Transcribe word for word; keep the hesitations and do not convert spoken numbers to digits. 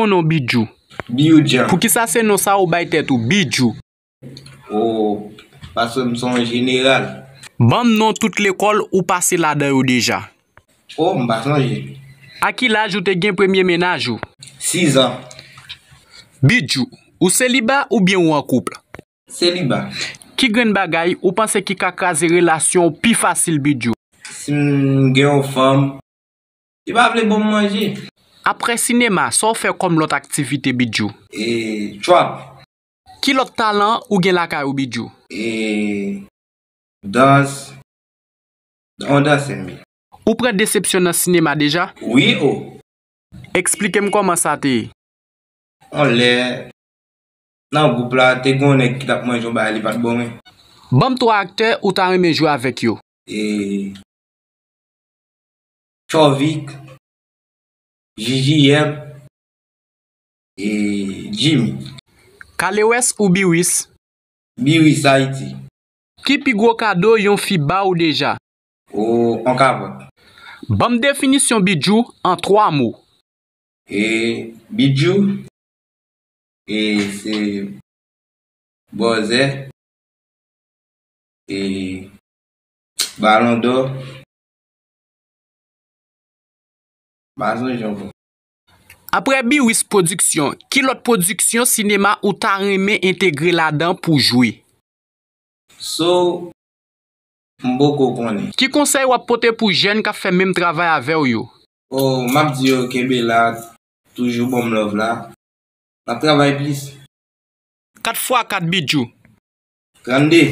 non Bidjou? Biudjan. Poukisa se non sa ou bay tèt ou, Bidjou? Oh, paske m se yon jeneral. Ban m non tout lekòl ou pase ladan yo deja. Oh, m pa sonje. A ki laj ou te gen premye mennaj ou? Sizan. Bidjou, ou seliba oubyen ou an koup? Seliba. Ki grenn bagay ou panse ki ka kraze relasyon w pi fasil, Bidjou? Si m gen yon fanm, li pa vle ban m manje. Apre sinema, sa w fè kòm lòt aktivite, Bidjou? E trap. Ki lòt talan ou gen lakay ou, Bidjou? E dans. On danse m ye. Ou pran desepsyon nan sinema deja? Wi o. Eksplike m kòman sa te ye. On lè nan gwoup la, te gen yon nèg ki t ap manje yon bagay, li pa t ban mwen. Ban m twa aktè ou ta renmen jwe avèk yo. E Tchòvik, J J M, e Jimmy. Kalewès ou Biwis? Biwis Ayiti. Ki pi gwo kado yon fi ba w deja? O, on kapòt. Ban m definisyon Bidjou an twa mo. E Bidjou, e se bòzè, e balondò, m pa sonje ankò. Apre Biwis Pwodiksyon, ki lòt pwodiksyon sinema ou ta renmen entegre ladan pou jwe? So, m poko konnen. Ki konsèy w ap pote pou jèn k ap fè menm travay avè w yo? O, m ap di yo kenbe la, toujou ban m love la. N ap travay plis. Kat fwa kat Bidjou. Trannde.